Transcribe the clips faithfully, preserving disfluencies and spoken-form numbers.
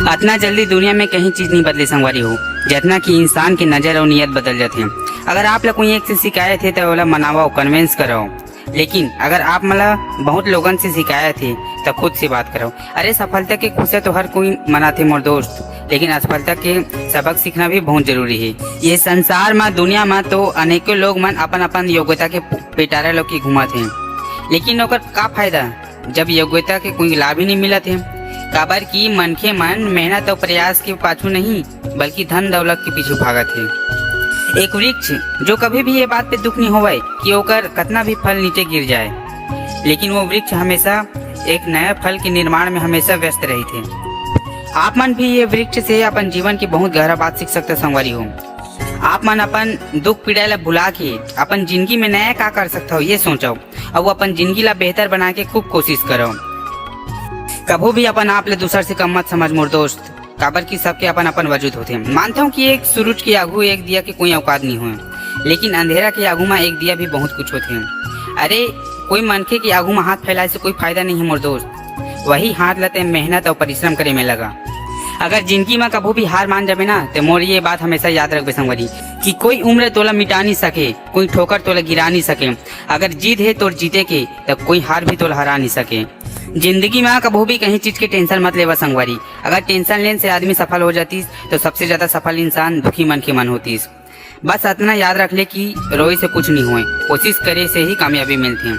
अतना जल्दी दुनिया में कहीं चीज नहीं बदले संगवारी हो, जतना कि इंसान के नजर और नियत बदल जाथे। अगर आप ला कोई एक से शिकायत हे, त ओला मनावव, कन्विंस करव। लेकिन अगर आप मन ला बहुत लोगन से शिकायत हे, त खुद से बात करव। अरे, सफलता के खुशियां तो हर कोई मनाथे मोर दोस्त, लेकिन असफलता के सबक सीखना भी बहुत जरूरी हे। ये संसार मा, दुनिया मा तो अनेकों लोग मन अपन अपन योग्यता के पु-, पिटारा लो के घूमत हे, लेकिन ओकर का फायदा, जब योग्यता के कोई लाभ ही नहीं मिलत हे? काबर कि मनखे मन मेहनत और प्रयास के पाछू नहीं, बल्कि धन दौलत के पीछू भागत हे। एक वृक्ष, जो कभी भी ये बात पे दुख नहीं होवय कि ओकर कतना भी फल नीचे गिर जाए, लेकिन वो वृक्ष हमेशा एक नया फल के निर्माण में हमेशा व्यस्त रहिथे। आप मन भी ये वृक्ष से अपन जीवन की बहुत गहरा बात सीख सकते संगवारी हो। आप मन अपन दुख पीड़ा ला भुला के अपन जिंदगी में नया का कर सकत हो, ये सोचो, और अपन जिंदगी ला बेहतर बना के खूब कोशिश करो। कभू भी अपन आप ले दूसर से कम मत समझ मोर दोस्त, काबर कि सबके अपन अपन वजूद होथे। मानथव कि एक सूरज के आगू एक दिया के कोई औकात नहीं होय, लेकिन अंधेरा के आगू मा एक दिया भी बहुत कुछ होथे। अरे, कोई मनखे के आगू मा हाथ फैलाए से कोई फायदा नहीं है मोर दोस्त। वही हाथ ला ते मेहनत और परिश्रम करे में लगा। अगर जिंदगी मा कभू भी हार मान जाबे ना, ते मोर ये बात हमेशा याद रखबे संगवारी, कि कोई उम्र तोला मिटा नहीं सके, कोई ठोकर तोला गिरा नहीं सके। अगर जीत है तोर जीते के, त कोई हार भी तोला हरा नहीं सके। जिंदगी मा कभू भी कहीं चीज के टेंशन मत लेवा संगवारी। अगर टेंशन लेन से आदमी सफल हो जातीस, तो सबसे ज्यादा सफल इंसान दुखी मन के मन होतीस। बस अतना याद रख ले कि रोए से कुछ नहीं होए, कोशिश करे से ही कामयाबी मिलथे।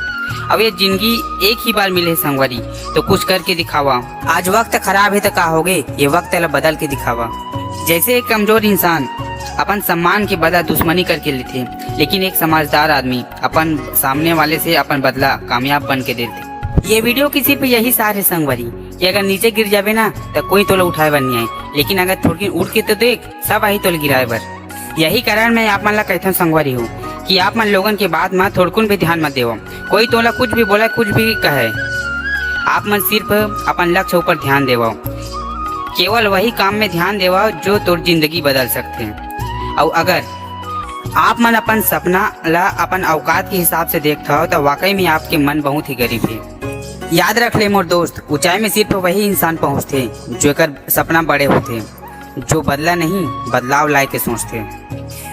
अब ये जिंदगी एक ही बार मिले संगवारी, तो कुछ करके दिखावा। आज वक्त खराब है तो का होगे, ये वक्त ला बदल के दिखावा। जैसे एक कमजोर इंसान अपन सम्मान के बदला दुश्मनी करके लेथे, लेकिन एक समझदार आदमी अपन सामने वाले से अपन बदला कामयाब बन के देथे। ये वीडियो की सिर्फ यही सार है संगवारी, कि अगर नीचे गिर जाबे ना, तो कोई तोला उठाए बर नहीं आए, लेकिन अगर थोड़किन उठ के तो देख, सब आही तोला गिराए बर। यही कारण मैं आप मन ला कहथन संगवारी हो, कि आप मन लोगन के बात मा थोड़कुन भी ध्यान मत देवो। कोई तोला कुछ भी बोला, कुछ भी कहे, आप मन सिर्फ अपन लक्ष्य ऊपर ध्यान देवो। केवल वही काम में ध्यान देवो जो तोर जिंदगी बदल सकथे। और अगर आप मन अपन सपना ला अपन औकात के हिसाब से देखथव, तो वाकई में आपके मन बहुत ही गरीब है। याद रख ले मोर दोस्त, ऊंचाई में सिर्फ वही इंसान पहुंचथे, जो एकर सपना बड़े होथे, जो बदला नहीं, बदलाव लाए के सोचथे।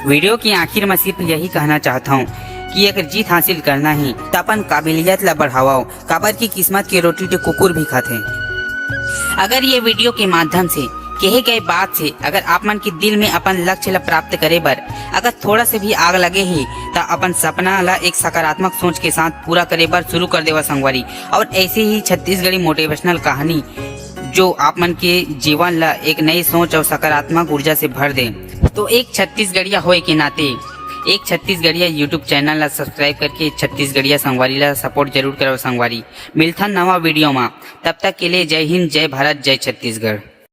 वीडियो के आखिर में सिर्फ यही कहना चाहता हूँ कि अगर जीत हासिल करना ही, तो अपन काबिलियत ला बढ़ावव, काबर की किस्मत के रोटी तो कुकुर भी खाथे। अगर ये वीडियो के माध्यम से कहे गए बात से अगर आप मन के दिल में अपन लक्ष्य ला प्राप्त करे बर अगर थोड़ा से भी आग लगे ही, त अपन सपना ला एक सकारात्मक सोच के साथ पूरा करे बर शुरू कर देवा संगवारी। और ऐसे ही छत्तीसगढ़ी मोटिवेशनल कहानी, जो आप मन के जीवन ला एक नई सोच और सकारात्मक ऊर्जा से भर दे, तो एक छत्तीसगढ़िया होए के नाते एक छत्तीसगढ़िया YouTube चैनल ला सब्सक्राइब करके छत्तीसगढ़िया संगवारी ला सपोर्ट जरूर करो संगवारी। मिलथन नवा वीडियो मा, तब तक के लिए जय हिंद, जय भारत, जय छत्तीसगढ़।